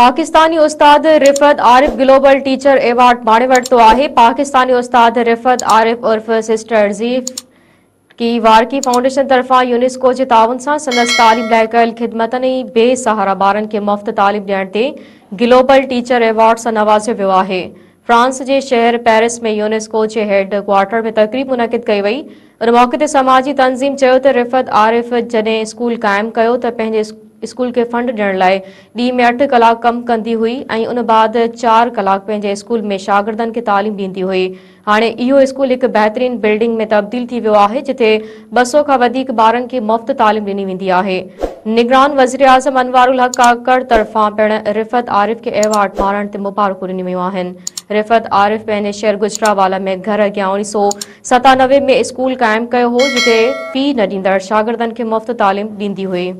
پاڪستاني استاد رفعت عارف global teacher award ماڻي ورتو آهي. پاڪستاني استاد رفعت عارف عرف سسٽر زيف ڪي وارڪي فائونڊيشن طرفان يونيسڪو جي تعاون سان سندس تعليم لاء ڪيل خدمتن ۽ بي سهارا ٻارن کي مفت تعليم ڏيڻ تي گلوبل ٽيچر ايوارڊ سان نوازيو ويو آهي. فرانس جي شهر پيرس ۾ يونيسڪو جي هيڊ ڪوارٽر ۾ تقريب منعقد ڪئي وئي. ان موقعي تي سماجي تنظيم چيو ته رفعت عارف جڏهن اسڪول قائم ڪيو ته پنهنجي اسڪول کي فنڊ ڏيڻ لاء ڏينهن ۾ 8 ڪلاڪ ڪم ڪندي هئي ۽ ان بعد 4 ڪلاڪ پنهنجي اسڪول ۾ شاگردن کي تعليم ڏيندي هئي. هاڻي اهو اسڪول هڪ بهترين بلڊنگ ۾ تبديل ٿي ويو آهي جتي 200 کان وڌيڪ ٻارن کي مفت تعليم ڏني ويندي آهي. نگران وزيراعظم انوار الحق ڪاڪڙ طرفان پڻ رفعت عارف کي ايوارڊ ماڻڻ تي مبارڪون ڏنيون ويون آهن. رفعت عارف پنهنجي شهر گجرانوالا ۾ گهر اڳيان 1997 ۾ اسڪول قائم ڪيو هو جتي في نه ڏيندڙ شاگردن کي مفت تعليم ڏيندي هئي.